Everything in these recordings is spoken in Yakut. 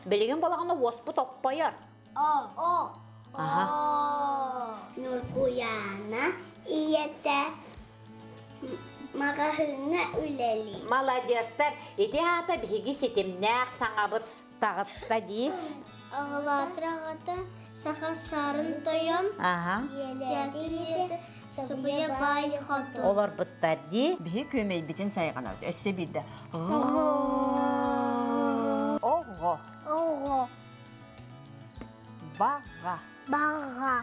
Билигин балаҕана уоспут оппойор. О. О. Аха. Нургуяна ийэтэ маҕаһыыҥҥа үлэлиир. Маладьыастар, ити аата биһиги ситимнээх саҥабыт таҕыста дии. Аҕалаатыр аҕата саха саарын тойон, Аха. ийэтэ Субуйа баай хотун. Олорбуттар дии. Биһи күөмэйбитин сайҕанабыт. Өссө биирдэ. Оҕо. Оҕо. Баҕа. Баҕа.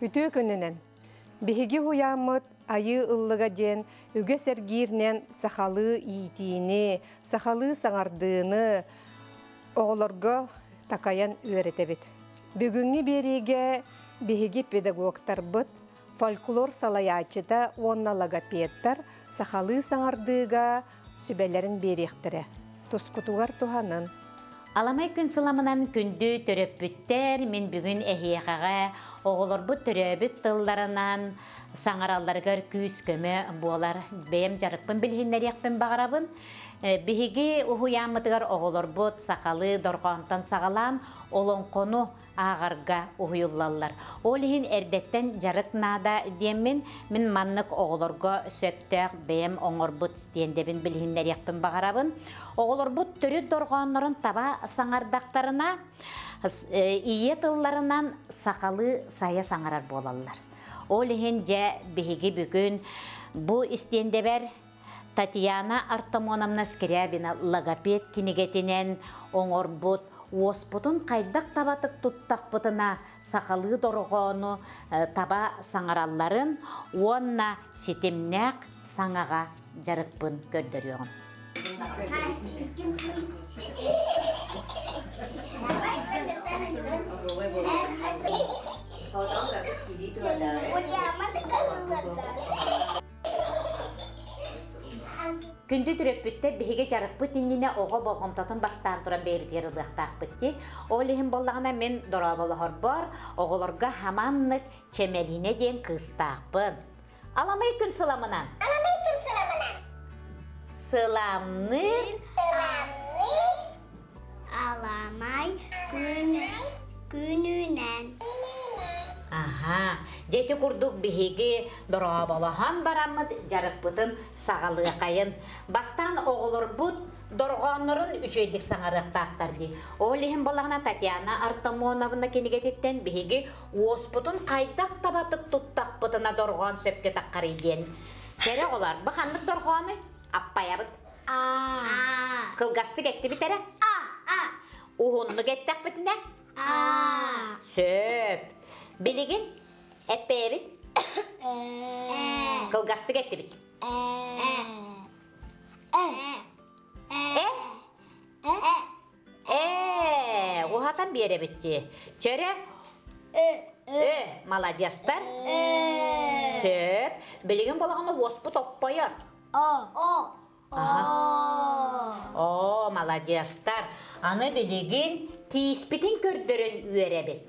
Үтүө күнүнэн! Биһиги уһуйааммыт Айыы ыллыга диэн үгэс эргииринэн сахалыы иитиини, сахалыы саҥардыыны оҕолорго такайан үөрэтэбит. Бүгүҥҥү биэриигэ биһиги педагогтарбыт, фольклор салайааччыта уонна логопедтар сахалыы саҥардыыга сүбэлэрин биэриэхтэрэ. Тускутугар туһанын. Аламай күн сыламынан күндү төрөппүттэр, мин бүгүн эһиэхэҕэ оҕолорбут төрөөбүт тылларынан саҥаралларыгар күүс-көмө буолар бэйэм дьарыкпын билиһиннэриэхпин баҕарабын. Биһиги уһуйааммытыгар оҕолорбут сахалыы дорҕоонтон саҕалаан олоҥхону ааҕарга уһуйуллаллар. Ол иһин эрдэттэн дьарык наада диэммин, мин маннык оҕолорго сөптөөх бэйэм оҥорбут стендэбин билиһиннэриэхпин баҕарабын. Оҕолорбут төрүт дорҕооннорун таба саҥардахтарына, ийэ тылларынан сахалыы сайа саҥарар буолаллар. Ол иһин дьэ биһиги бүгүн бу истиэндэбэр Татьяна Артамоновна Скрябина логопед кинигэтинэн оҥорбут уоспутун хайдах табатык туттахпытына сахалыы дорҕоону таба саҥаралларын уонна ситимнээх саҥаҕа дьарыкпын көрдөрүөҕүм. Күндү төрөппүттэр биһиги дьарыкпыт иннинэ оҕо болҕомтотун бастаан туран бэйэбитигэр ылыахтаахпыт дии. Ол иһин буоллаҕына мин дорооболоһорбор оҕолорго хаманнык Чэмэлиинэ диэн кыыстаахпын. Аламай күн сыламынан. Аламай күн сыламынан. Сыламныыр. Сыламныыр. Аламай күн күнүнэн. Аһаа, дьэ ити курдук биһиги дорооболоһон бараммыт дьарыкпытын саҕалыахайын. Бастаан оҕолорбут дорҕооннорун үчүгэйдик саҥарыахтаахтар дии. Ол иһин буоллаҕына Татьяна Артамоновна кинигэтиттэн биһиги уоспутун хайдах табатык туттахпытына дорҕоон сөпкө таххарый диэн. Кэрэ оҕолор, бу ханнык дорҕоонуй? Аппайабыт. А. Кылгастык эттибит эрэ? А. А. Уһуннук эттэхпитинэ? А. Сөп. Билигин эппээбит. Э. Кылгастык эттибит. Э. Э. Э. Э. Э. Уһатан биэрэбит дии. Чөрө. Э. Э. Маладьыастар. Э. Сөп. Билигин балаҕаны уоспут оппойор. О. О. Оо, маладьыастар! Аны билигин тииспитин көрдөрөн үөрэбит.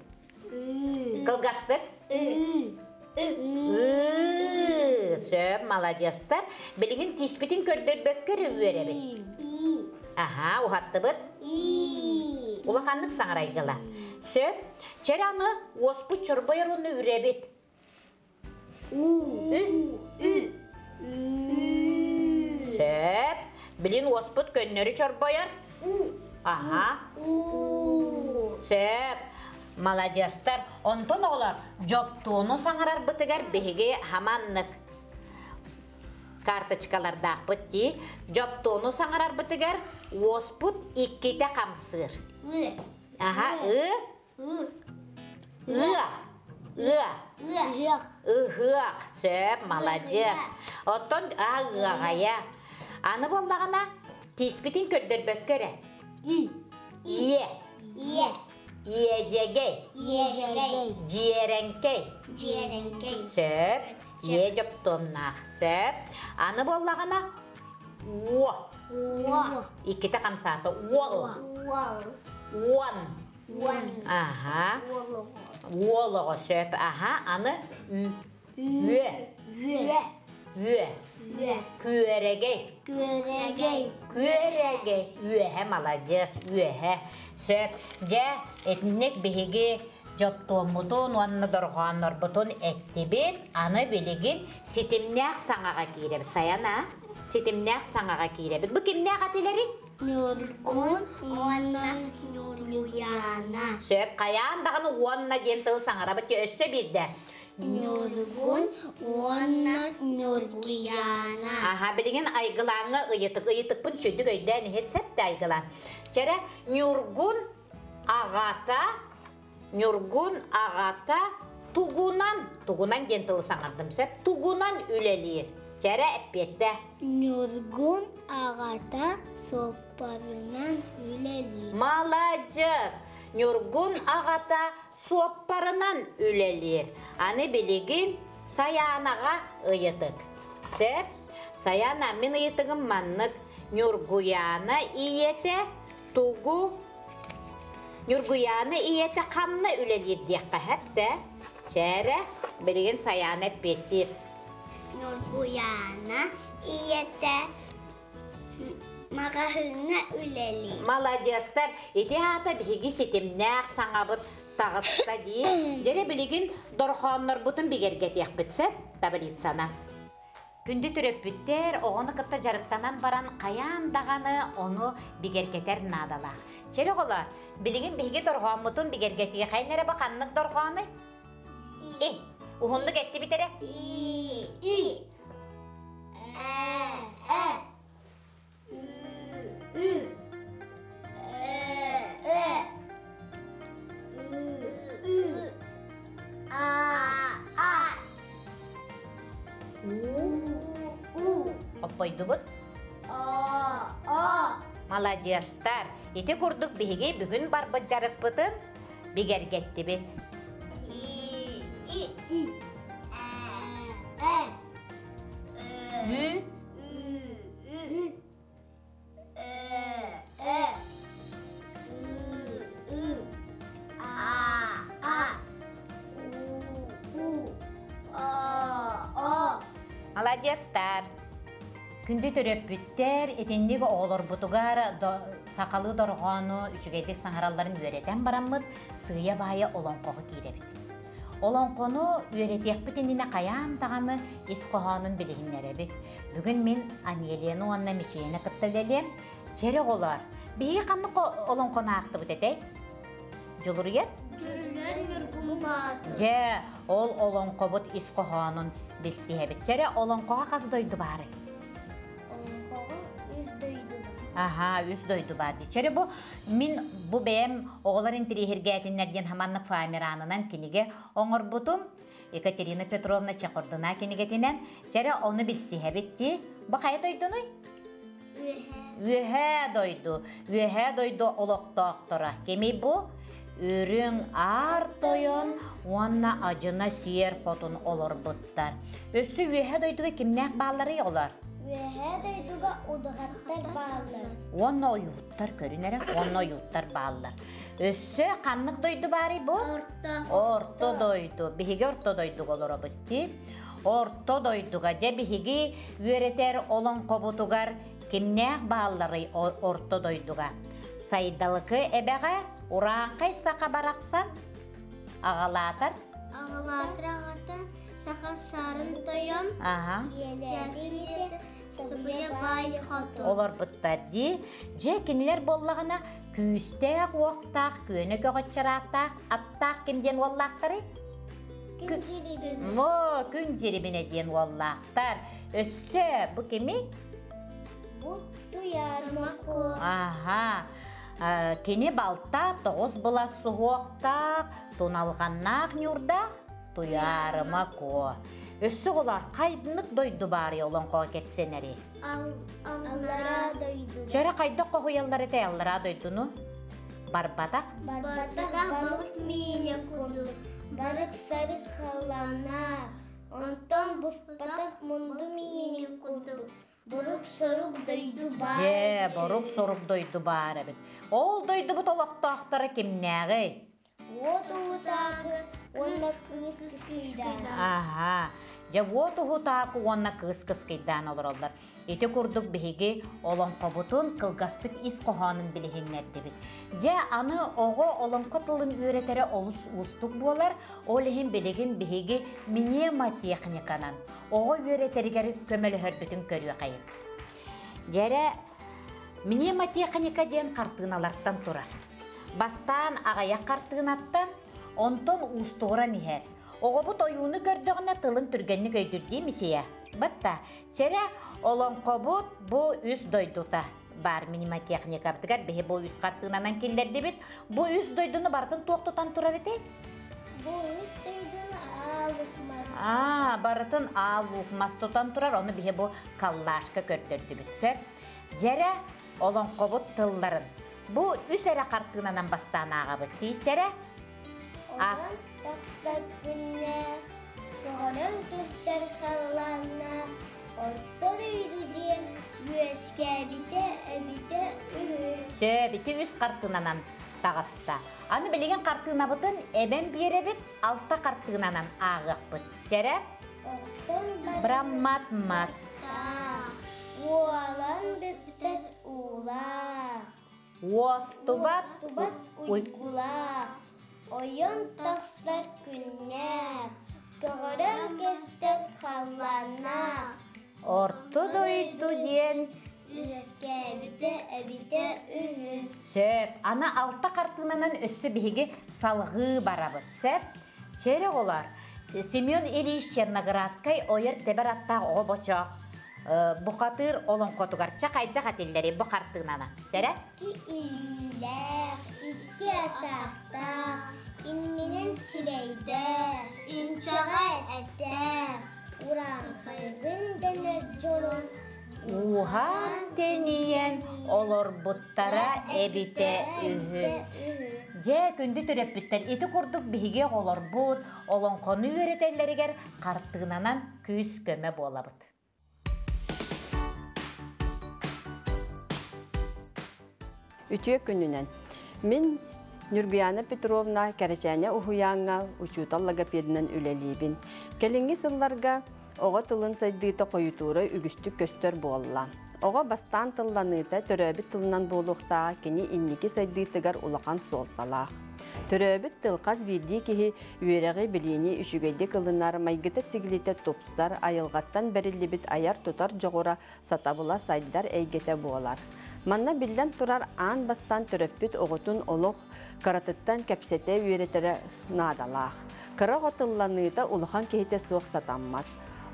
Кылгастык? Ыы, сөп, маладьыастар. Билигин тииспитин көрдөрбөккө эрэ үөрэбит. Аһаа, уһаттыбыт. Улаханнык саҥарайгыла. Сөп. Чэрэ аны уоспут чорбойор уонна үрэбит. Сөп. Билин уоспут көннөрү чорбойор. Аха. Сөп. Маладьыастар. Онтон оҕолор дьоптуону саҥарарбытыгар биһиги хаманнык карточкалардаахпыт дии. Дьоптуону саҥарарбытыгар уоспут иккитэ хамсыыр. Аха, ы Ыа. Ыа. Ыһыах. Ыһыах. Сөп, маладьыас. Оттон а ыаҕайа. Аны буоллаҕына тииспитин көрдөрбөккө эрэ. И. Иэ. Иэ. Иэдьэгэй. Иэдьэгэй. Дьиэрэҥкэй. Дьиэрэҥкэй. Сөп. Иэ дьоптуомнаах. Сөп. Аны буоллаҕына уо. Уо. Иккитэ хамсаата. Уол. Уол. Уон. Уон. Аха. Уол. Уол оҕо сөп. Аха, аны үө. Үө. Үө. Үө. Күөрэгэй. Күөрэгэй. Күөрэгэй. Үөһэ маладьыас, үөһэ. Сөп. Дьэ, итинник биһиги дьоптуоммутун уонна дорҕооннорбутун эттибит. Аны билигин ситимнээх саҥаҕа киирэбит. Сайана, ситимнээх саҥаҕа киирэбит. Бу кимнээх этилэрий? Ньургун уонна Ньургуйаана. Сөп, хайаан даҕаны уонна диэн тыл саҥарабыт өссө биирдэ. Ньургун уонна Ньургуйаана. Аха, билигин айгылааҥҥа ыйытык. Ыйытыкпын сүдүк өйдөөн иһит сеп айгылаан. Чэрэ, Ньургун аҕата, Ньургун аҕата тугунан, тугунан диэн тылы саҥардым сөп, тугунан үлэлиир. Чэрэ, эппиэттэ. Ньургун аҕата суоппарынан үлэлиир. Маладьыас! Ньургун аҕата суоппарынан үлэлиир. Аны билигин Сайаанаҕа ыйытык. Сөп? Саяна, мин ыйытыгым маннык. Ньургуйаана ийэтэ тугу Ньургуйаана ийэтэ ханна үлэлиир диэххэ сөп да? Чээрэ, билигин Сайаана эппиэттиир. Ньургуйаана ийэтэ маҕаһыыҥҥа үлэлиир. Маладьыастар, ити аата биһиги ситимнээх саҥабыт таҕыста дии. Дьэрэ билигин дорхооннорбутун бигэргэтиэхпит сөп таблицана. Күндү төрөппүттэр оҕону кытта дьарыктанан баран хайаан даҕаны ону бигэргэтэр наадалаах. Чэрэ оҕолор, билигин биһиги дорҕооммутун бигэргэтиэхэйин эрэ бу ханнык дорҕооной? И. Уһуннук эттибит эрэ? И. И. Э. Э. Ү. Э. Э. Ы. Ы. А. А. У. У. Оппойдубут? О. О. Маладьыастар! Ити курдук биһиги бүгүн барбыт дьарыкпытын бигэргэттибит. И. И. И. Э. Э. Ү. Ү. Э. Э. Ы. Ы. А. А. У. У. О. О. Маладьыастар! Күндү төрөппүттэр итинник оҕолорбутугар сахалыы дорҕоону үчүгэйдик саҥаралларын үөрэтэн бараммыт сыыйа-баайа олоҥхоҕо киирэбит. Олоҥхону үөрэтиэхпит иннинэ хайаан даҕаны ис хоһоонун билиһиннэрэбит. Бүгүн мин Амелияны уонна Мичийэни кытта үлэлиэм. Чэрэ оҕолоор, биһиги ханнык олоҥхону аахтыбыт этэй? Дьулуруйар? Дьүрүлэр Ньургун Баатыр. Дьэ, ол олоҥхобут ис хоһоонун билсиһэбит. Чэрэ, олоҥхоҕо хас дойду баарый? Олоҥхоҕо үс дойду бар. Аха, үс дойду бар дии. Чэрэ бу мин бу бэйэм оҕолор интириэһиргээтиннэр диэн хаманнык фоамиранынан кинигэ оҥорбутум. Екатерина Петровна Чехордуна кинигэтинэн. Чэрэ ону билсиһэбит дии. Бу хайа дойдунуй? Үөһээ. Үөһээ дойду. Үөһээ дойду олохтоохторо. Кимий бу? Үрүҥ аар тойон уонна адьына сиэр хотун олорбуттар. Өссө үөһээ дойдуга кимнээх баалларый олор? Үөһээ дойдуга удаҕаттар бааллар. Уонна ойууттар көрүнэрэ, уонна ойууттар бааллар. Өссө ханнык дойду баарый бу? Орто. Орто дойду. Биһиги орто дойдуга олоробут дии. Орто дойдуга дьэ биһиги үөрэтэр олоҥхобутугар кимнээх баалларый орто дойдуга? Сайдалыкы эбэҕэ урааҥхай саха барахсан аҕалаатар. Аҕалаатар аҕата саха саарын тойон. Аха. Иэлээри сыбыйа баай хотун. Олорбуттар дии. Дьэ кинилэр буоллаҕына күүстээх уохтаах, күөнэ көҕөччөрааттаах, аттаах ким диэн уоллаахтарый? Күн дьирибинэ. О, күн дьирибинэ диэн уоллаахтар. Өссө бу кими? Бу Туйаар Мако. Аха. Кини балта тоҕус былас суһуохтаах, туналҕаннаах ньуурдаах Туйаарыма Куо. Өссө оҕолоор хайдынык дойду баарый олоҥхоҕо кэпсэнэри? Аллараа дойду. Чөрө хайдах хоһуйаллар этэй аллараа дойдуну? Барбатах? Барбатах балык миинэ курдук, барык-сарык халлааннаах, онтон буспатах мунду миинин курдук, борук-сорук дойду баар. Дьэ, борук-сорук дойду баар эбит. Ол дойдубут олохтоохторо кимнээҕий? Уот уутааҕы уонна кыыс кыскыйдаан. Аһа. Дьэ уот уһутааку уонна кыыс кыскыйдаан олороллор. Ити курдук биһиги олоҥхобутун кылгастык ис хоһоонун билиһиннэрдибит. Дьэ аны оҕо олоҥхо тылын үөрэтэрэ олус уустук буолар. Ол иһин билигин биһиги мнемотехниканан оҕо үөрэтэригэр көмөлөһөрбүтүн көрүөхэйин. Дьэрэ мнемотехника диэн хартыыналартан турар. Бастаан аҕыйах хартыынаттан, онтон уустугуран иһэр. Оҕобут ойууну көрдөҕүнэ тылын түргэнник өйдүүр дии мисийэ. Батта, чэрэ олоҥхобут бу үс дойдута баар мнемотехникабытыгар биһи бу үс хартыынанан киллэрдибит. Бу үс дойдуну барытын туох тутан турар этэй? Бу үс дойдуну аалук мас. Аа, барытын аалук мас тутан турар, ону биһи бу коллажка көрдөрдүбүт. Сөп. Дьэрэ олоҥхобут тылларын бу үс эрэ хартыынанан бастаан ааҕабыт. Тиичэрэ Онон тахсар күннээх, көҕөрөн көстөр халлааннаах, орто дойду диэн үөскээбитэ эбитэ үһү. Сөп, ити үс хартыынанан таҕыста. Аны билигин хартыынабытын эбэн биэрэбит, алта хартыынанан ааҕыахпыт. Чэрэ? Охтон Браммат мас. Уолан бүппэт уулаах. Уостубат Уостубат уйгулаах. Ойон тахсар күннээх. Көҕөрөн көстөр халлааннаах. Орто дойду диэн үөскээбитэ эбитэ үһү. Сөп. Аны алта хартыынанан өссө биһиги салҕыы барабыт. Сөп. Чэрэ оҕолор, Семен Ильич Черноградскай ойор тэбэр аттаах оҕо бочоох бухатыыр олоҥхотугар чэ хайдах этиллэрий бу хартыынаны? Чэрэ? Икки илиилээх, икки атахтаах, иннинэн сирэйдээх, инчэҕэй эттээх, урааҥхайбын дэнэр дьолун ууһаан тэнийэн олорбуттара эбитэ үһү. Дьэ, күндү төрөппүттэр, ити курдук биһиги оҕолорбут олоҥхону үөрэтэллэригэр хартыынанан күүс-көмө буолабыт. Үтүө күнүнэн. Мин Нюргуяна Петровна Кэрэчээнэ уһуйааҥҥа учуутал логопедынан үлэлиибин. Кэлиҥҥи сылларга оҕо тылын сайдыыта хойутуура үгүстүк көстөр буолла. Оҕо бастаан тылланыыта төрөөбүт тылынан буолуохтааҕа кини инники сайдыытыгар улахан суолталаах. Төрөөбүт тыл хас биирдии киһи үөрэҕи, билиини үчүгэйдик ылынар, майгыта-сигилитэ тупсар, айылҕаттан бэриллибит айар-тутар дьоҕура, сатабыла сайдар эйгэтэ буолар. Манна биллэн турар аан бастаан төрөппүт оҕотун олох кыратыттан кэпсэтэ үөрэтэрэ наадалаах. Кыра оҕо тылланыыта улахан киһитэ суох сатаммат.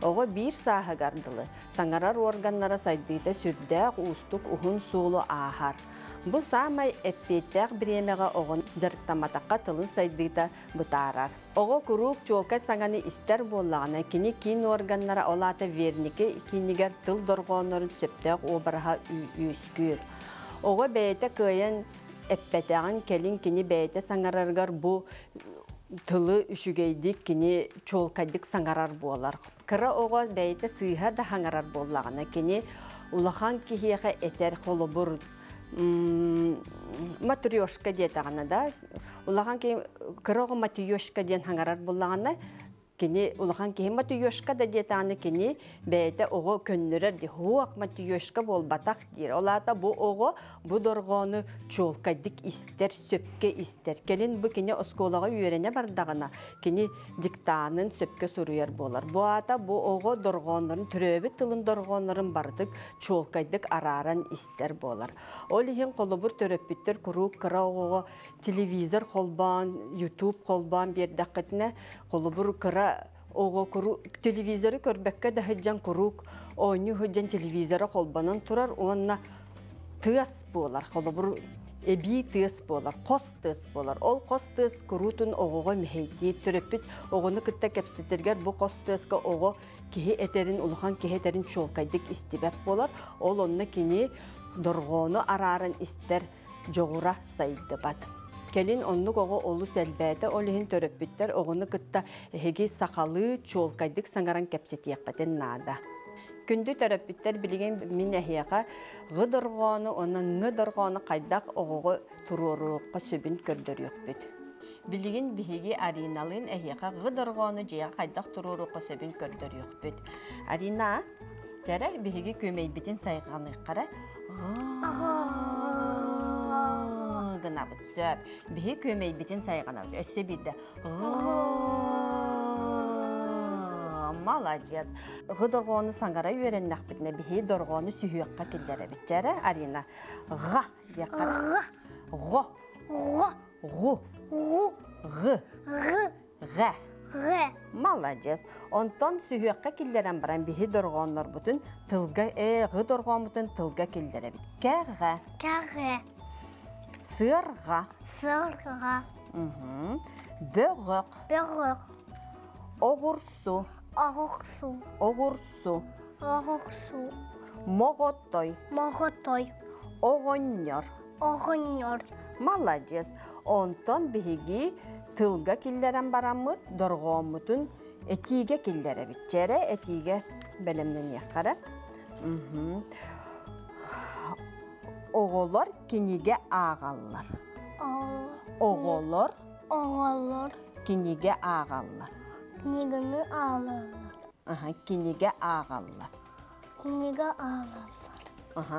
Оҕо биир сааһыгар дылы саҥарар уорганнара сайдыыта сүрдээх уустук уһун суолу ааһар. Бу саамай эппиэттээх бириэмэҕэ оҕону дьарыктамматахха тылын сайдыыта бытаарар. Оҕо куруук чуолкай саҥаны истэр буоллаҕына, кини киин уорганнара, ол аата верники киинигэр тыл дорҕооннорун сөптөөх уобараһа үөскүүр. Оҕо бэйэтэ кыайан эппэтэҕин кэлин кини бэйэтэ саҥарарыгар бу тылы үчүгэйдик кини чуолкайдык саҥарар буолар. Кыра оҕо бэйэтэ сыыһа да саҥарар буоллаҕына, кини улахан киһиэхэ этэр холобур матрешка диэтэҕинэ да улахан киһи кыра оҕо матрешка диэн саҥарар буоллаҕына кини улахан киһи матрешка да диэтэҕинэ кини бэйэтэ оҕо көннөрөр дии хуох матрешка буолбатах диир ол аата бу оҕо бу дорҕоону чуолкайдык истэр сөпкө истэр кэлин бу кини оскуолаҕа үөрэнэ бардаҕына кини диктанын сөпкө суруйар буолар бу аата бу оҕо дорҕооннорун төрөөбүт тылын дорҕооннорун барытык чуолкайдык арааран истэр буолар ол иһин холобур төрөппүттэр куруук кыра оҕоҕо телевизор холбоон ютуб холбоон биэрдэххитинэ холобур кыра оҕо куруук телевизоры көрбөккө да сылдьан куруук оонньуу сылдьан телевизора холбонон турар уонна тыас буолар холобур эбии тыас буолар хос тыас буолар ол хос тыас куруутун оҕоҕо мэһэйдиир төрөппүт оҕону кытта кэпсэтэргэр бу хос тыаска оҕо киһи этэрин улахан киһи этэрин чуолкайдык истибэт буолар ол онно кини дорҕоону арааран истэр дьоҕура сайдыбат. Кэлин оннук оҕо олус элбээтэ, ол иһин төрөппүттэр оҕону кытта эһиги сахалыы чуолкайдык саҥаран кэпсэтиэххитин наада. Күндү төрөппүттэр билигин мин эһиэхэ ҕы дорҕоону уонна ҥы дорҕоону хайдах оҕоҕо туруоруохха сөбүн көрдөрүөхпүт. Билигин биһиги Ариналыын эһиэхэ ҕы дорҕоону дьиэҕэ хайдах туруоруохха сөбүн көрдөрүөхпүт. Арина, чэрэ биһиги күөмэйбитин сайҕаныаххара гынабыт сөп. Биһи күөмэйбитин сайҕанабыт. Өссө биирдэ Молодец. Ҕы дорҕоону саҥара үөрэннэхпитинэ биһи дорҕоону сүһүөххэ киллэрэбит. Чэрэ, Арина. Ҕа диэххэ. Ҕо. Ҕо. Ҕу. Ҕу. Ҕы. Ҕы. Ҕэ. Ҕэ. Молодец. Онтон сүһүөххэ киллэрэн баран биһи дорҕооннорбутун тылга ҕы дорҕооммутун тылга киллэрэбит. Кэҕэ. Кэҕэ. Сыарҕа. Сыарҕа. Бөҕөх. Бөҕөх. Оҕурсу. Оҕурсу. Оҕурсу. Оҕурсу. Моҕотой. Моҕотой. Оҕонньор. Оҕонньор. Маладьыас. Онтон биһиги тылга киллэрэн бараммыт дорҕооммутун этиигэ киллэрэбит. Чэрэ этиигэ бэлэмнэниэххэ Оҕолор кинигэ ааҕаллар. Оҕолор Оҕолор кинигэ ааҕаллар. Кинигэни ааҕаллар. Аха, кинигэ ааҕаллар. Кинигэ ааҕаллар. Аха.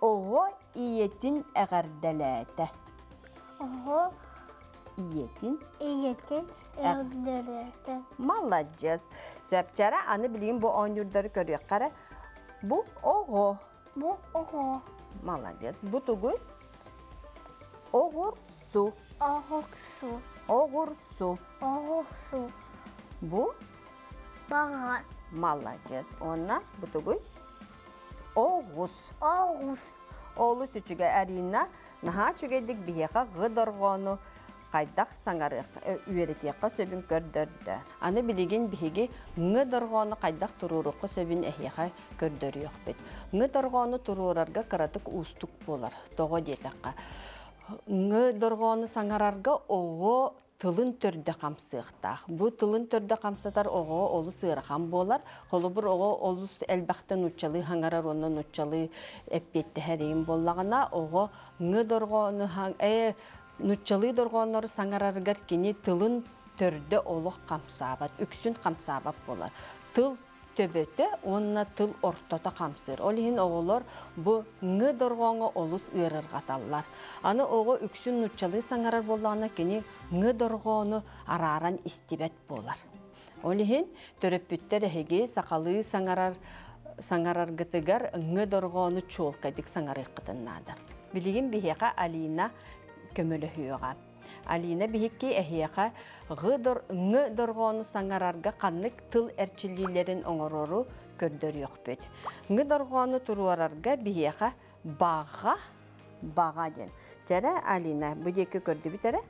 Оҕо ийэтин эҕэрдэлээтэ. Оҕо ийэтин ийэтин эҕэрдэлээтэ. Маладьыас. Сөпчара аны билигин бу оонньуурдары көрүөххэ эрэ. Бу оҕо. Бу оҕо. Молодец. Бу тугуй? Оҕурсу. Оҕурсу. Оҕурсу. Оҕурсу. Бу? Баҕа. Молодец. Уонна бу тугуй? Оҕус. Оҕус. Олус үчүгэй Арина наһаа үчүгэйдик биһиэхэ ҕы дорҕоону хайдах саҥарыах үөрэтиэххэ сөбүн көрдөрдө. Аны билигин биһиги ҥ дорҕоону хайдах туруоруохха сөбүн эһиэхэ көрдөрүөхпүт. Ҥ дорҕоону туруорарга кыратык уустук буолар. Тоҕо диэтэххэ, ҥ дорҕоону саҥарарга оҕо тылын төрдө хамсыахтаах. Бу тылын төрдө хамсатар оҕоҕо олус ыарахан буолар. Холобур, оҕо олус элбэхтэ нууччалыы хаҥарар уонна нууччалыы эппиэттэһэр иһин буоллаҕына, оҕо ҥ дорҕоону нууччалыы дорҕооннору саҥарарыгар кини тылын төрдө олох хамсаабат, үксүн хамсаабат буолар. Тыл төбөтө уонна тыл ортото хамсыыр. Ол иһин оҕолор бу ҥ дорҕооҥҥо олус ыарырҕаталлар. Аны оҕо үксүн нууччалыы саҥарар буоллаҕына, кини ҥ дорҕоону арааран истибэт буолар. Ол иһин төрөппүттэр эһиги сахалыы саҥарар саҥараргытыгар ҥ дорҕоону чуолкайдык саҥарыаххытын наада. Билигин биһиэхэ Алина көмөлөһүөҕэ. Алина биһикки эһиэхэ ҥ дорҕоону саҥарарга ханнык тыл эрчиллиилэрин оҥорору көрдөрүөхпүт. Ҥ дорҕоону туруорарга биһиэхэ баҕа баҕа диэн. Чэрэ Алина бу диэки көрдүбүт эрэ.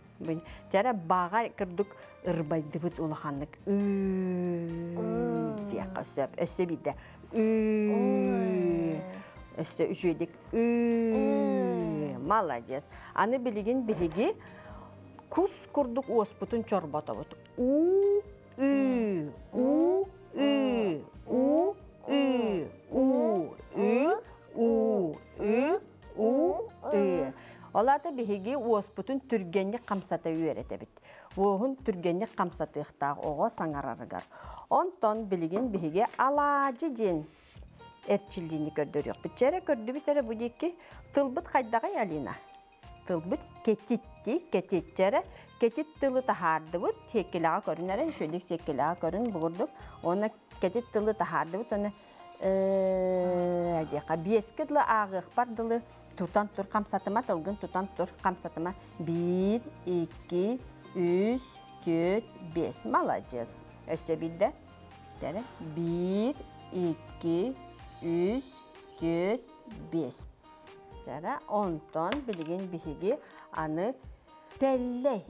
Чэрэ баҕа курдук ырбайдыбыт улаханнык диэххэ сөп. Өссө биирдэ өссө үчүгэйдик молодец. Аны билигин биһиги кус курдук уоспутун чорботобут. У ы у ы у ы у ы у ы у ы. Ол аата биһиги уоспутун түргэнник хамсата үөрэтэбит. Уоһун түргэнник хамсатыахтаах оҕо саҥарарыгар. Онтон билигин биһиги алаадьы диэн эрчиллиини көрдөрүөхпүт. Чэрэ көрдүбүт эрэ бу диэки тылбыт хайдаҕый Алина? Тылбыт кэтитти, кэтитчэрэ, кэтит тылы таһаардыбыт, сиэккилэҕэ көрүн эрэ, үчүгүйдик сиэккилэҕэ көрүн бугурдук. Уонна кэтит тылы таһаардыбыт, уонна диэххэ биэскэ дылы ааҕыахпар дылы тутан тур хамсатыма тылгын тутан тур хамсатыма биир икки үс түөрт биэс маладьыас өссө биирдэ биир икки үс түөрт биэс Дьара онтон билигин биһиги аны тэллэй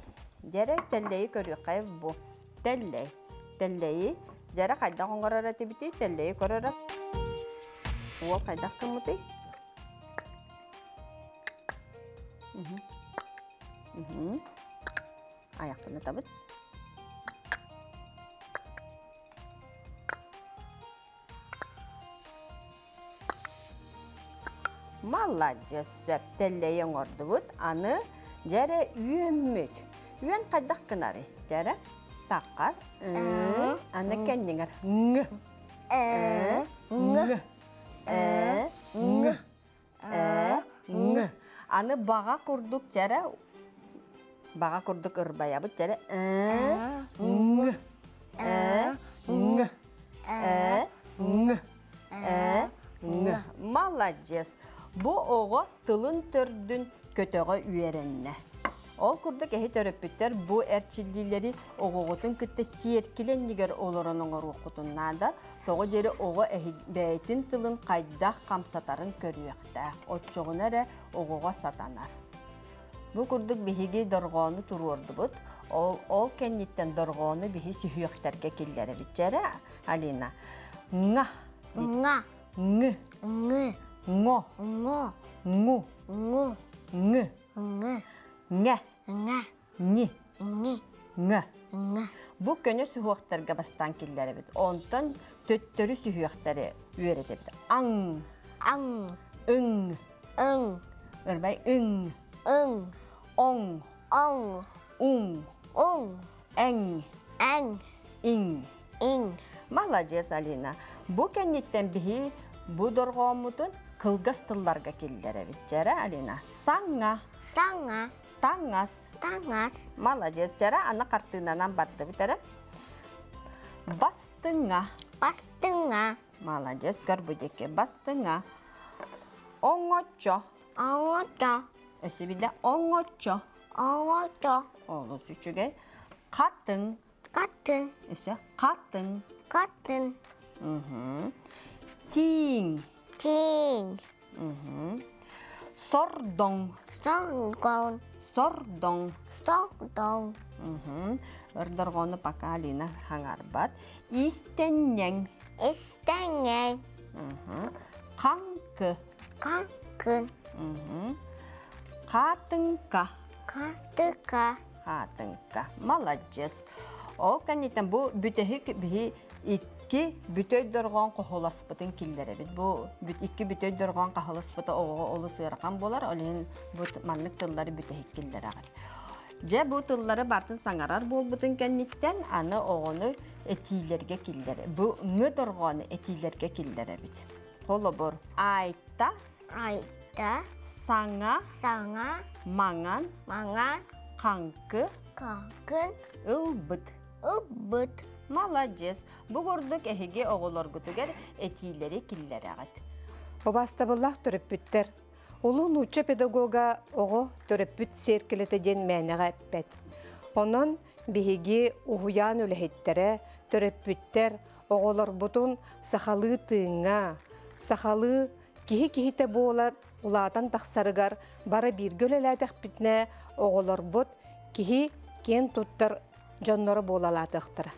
дьэрэ тэллэйи көрүөххэ бу тэллэй тэллэйи дьэрэ хайдах оҥорор этибитий тэллэйи көрөрө уол хайдах гыммытый айахпын ытабыт Маладьыас, сөп тэллэйи оҥордубут. Аны дьэ эрэ үөммүт. Үөн хайдах гынарый? Дьэрэ таққар. Аны кэнниҥэр ҥ. Э. Ҥ. Э. Ҥ. Э. Ҥ. Аны баҕа курдук дьэрэ баҕа курдук ырбайабыт дьэрэ э. Ҥ. Э. Ҥ. Э. Ҥ. Э. Ҥ. Маладьыас. Бу оҕо тылын төрдүн көтөҕө үөрэннэ. Ол курдук эһи төрөппүттэр бу эрчиллиилэри оҕоҕутун кытта сиэркилэ иннигэр олорон оҥоруоххутун наада. Тоҕо диэри оҕо эһи бэйэтин тылын хайдах хамсатарын көрүөхтээх. Оччоҕуна эрэ оҕоҕо сатанар. Бу курдук биһиги дорҕоону туруордубут. Ол, ол кэнниттэн дорҕоону биһи сүһүөхтэргэ киллэрэбит. Чэрэ, Алина. Ҥа. Ҥа. Ҥ. Ҥ. Ҥо. Ҥо. Ҥу. Ҥу. Ҥ. Ҥ. Ҥэ. Ҥэ. Ҥи. Ҥи. Ҥ. Ҥ. Бу көнө сүһүөхтэргэ бастаан киллэрэбит. Онтон төттөрү сүһүөхтэри үөрэтэбит. Аҥ. Аҥ. Ыҥ. Ыҥ. Ырбай ыҥ. Ыҥ. Оҥ. Оҥ. Уҥ. Уҥ. Эҥ. Эҥ. Иҥ. Иҥ. Маладьыас, Алина. Бу кэнниттэн биһи бу дорҕооммутун кылгас тылларга киллэрэбит. Дьэрэ, Алина. Саҥа. Саҥа. Таҥас. Таҥас. Маладьыас. Дьэрэ, аны хартыынанан бардыбыт эрэ. Бастыҥа. Бастыҥа. Маладьыас, көр бу диэки. Бастыҥа. Оҥочо. Оҥочо. Өссө биирдэ оҥочо. Оҥочо. Олус үчүгэй. Хатыҥ. Хатыҥ. Өссө хатыҥ. Хатыҥ. Тииҥ. Тииҥ. Сордоҥ. Сордоҥ. Сордоҥ. Сордоҥ. Ырдорҕону пока Алина хаҥарбат. Истэнньэҥ. Истэнньэҥ. Хаҥкы. Хаҥкы. Хаатыҥка. Хаатыҥка. Хаатыҥка. Маладьыас. Ол кэнниттэн бу бүтэһик биһи икки бүтэй дорҕоон хоһуласпытын киллэрэбит. Бу икки бүтэй дорҕоон хаһыласпыта оҕоҕо олус ыарахан буолар, ол иһин бу маннык тыллары бүтэһик киллэрэҕит. Дьэ бу тыллары бартын саҥарар буолбутун кэнниттэн аны оҕону этиилэргэ киллэр. Бу ҥы дорҕоону этиилэргэ киллэрэбит. Холобур, айта, айта, саҥа, саҥа, маҥан, маҥан, хаҥкы, хаҥкын, ылбыт. Ылбыт. Маладьыас. Бу курдук эһиги оҕолоргутугар этиилэри киллэрэҕит. Убаастабыллаах төрөппүттэр, улуу нуучча педагога оҕо төрөппүт сиэркилэтэ диэн мээнэҕэ эппэт. Онон биһиги уһуйаан үлэһиттэрэ, төрөппүттэр оҕолорбутун сахалыы тыыҥҥа, сахалыы киһи киһитэ буолар улаатан тахсарыгар бары бииргэ үлэлээтэхпитинэ оҕолорбут киһи киэн туттар дьонноро буолалаатыахтара.